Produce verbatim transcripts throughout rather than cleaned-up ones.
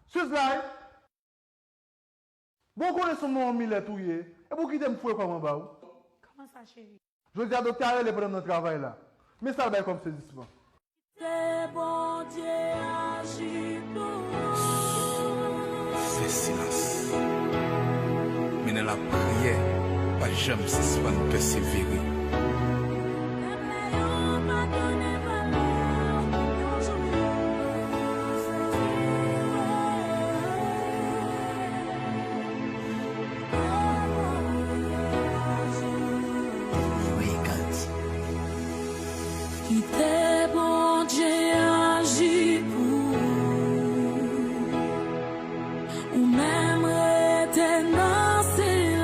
Suze la wi. Bon, w konnen se yon milèt ou ye. Epi w kite m foure kò m anba w. Kòman sa, cheri? Jodi a, doktè a rele pandan m nan travay la. Men sa l bay kòm sezisman. Kite Bondye aji pou ou. Fè silans. Men nan lapriyè, pa janm sispann pèsevere. Menm lè yo pa konnen valè w, yon jou yo sezi w. Kite Bondye aji pou ou.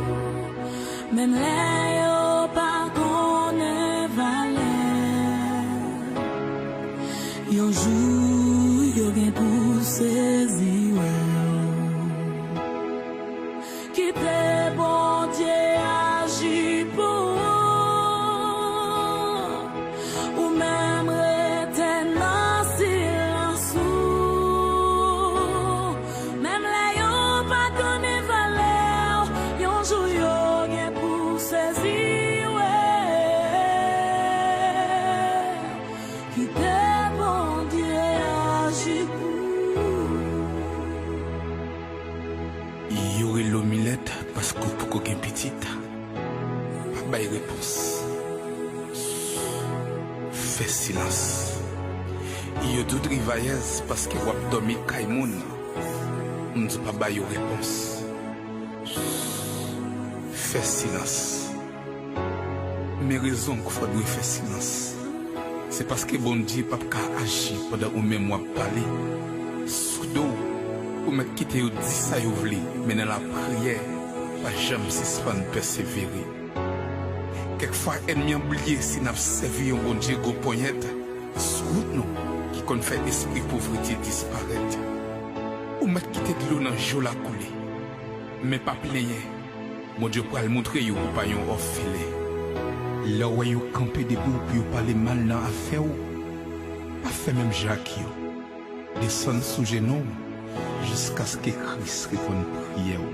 Ou menm rete nan silans ou. Menm lè yo pa konnen valè w, yon jou yo gen pou sezi w. Kite Bondye aji pou ou. Ou menm rete nan silans ou. Menm lè yo pa konnen valè w, yon jou yo gen pou sezi w. Kite Bondye aji pou ou. Yo rele w milèt paske w poko gen pitit. Pa bay repons. Fè silans. Yo di w trivayèz paske w ap dòmi kay moun. M di w pa ba yo repons. Fè silans. Men rezon k fè w dwe fè silans. Se paske Bondye p ap ka aji pandan ou menm w ap pale. Sou do w, ou mèt kite yo di sa yo vle, men nan lapriyè, pa janm sispann pèsevere. Kèk fwa, ènmi an bliye si n ap sèvi yon Bondye gwo ponyèt sou wout nou ki konn fè espri povrete disparèt. Ou mèt kite dlo nan je w la koule, men pa plenyen. Bondye pral montre yo ou pa yon òfelen. Lè w wè yo kanpe depi w pou yo pale mal nan afè w, pa fè menm jan ak yo. Desann sou jenou w jiskaske Kris reponn priyè w.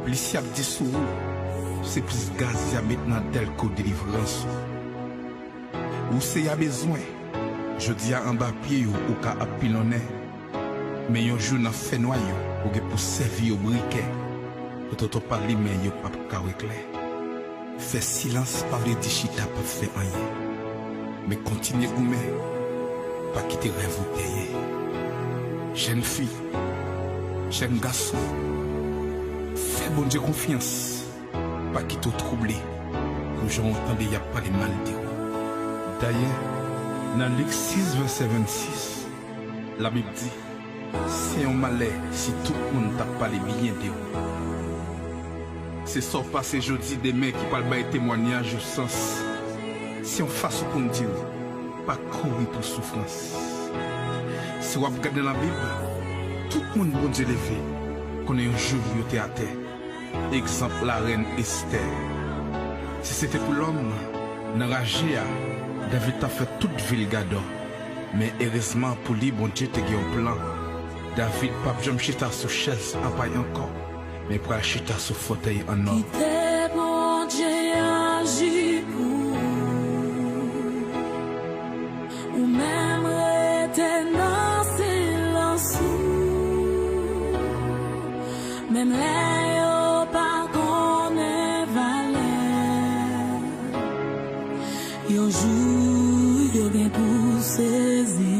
Plis y ap di sou ou, se plis gaz y ap met nan dèlko delivrans ou. Ou se y a bezwen. Jodi a anba pye yo ou ka ap pilonnen. Men yon jou nan fènwa yo, ou gen pou sèvi yo brikè. Pou toto pa limen yo p ap ka wè klè. Fè silans pa vle di chita p ap fè anyen. Men kontinye goumen, pa kite rèv ou dèyè. Jèn fi, jèn gason, fè Bondye konfyans. Pa kite w twouble pou jan w tande y ap pale mal de ou. Dayè, nan Lik sis vèsè vennsis, Labib di, se yon malè si tout moun t ap pale byen de ou. Se sa w pase jodi demen ki pral bay temwayaj ou sans. Se yon fason pou n di w, pa kouri pou soufrans. Si w ap gade nan Labib, tout moun Bondye leve, konnen yon jou yo te atè. Egzanp larèn Estè. Si se te pou lòm, nan raje a, David t ap fè tout vil Gadò. Men erezman pou li, Bondye te gen yon plan. David p ap janm chita sou chèz an pay ankò, men pral chita sou fotèy an nò. Kite Bondye aji pou ou. Ou menm rete nan silans ou. Menm lè yo pa konnen valè, yon jou yo gen pou sezi.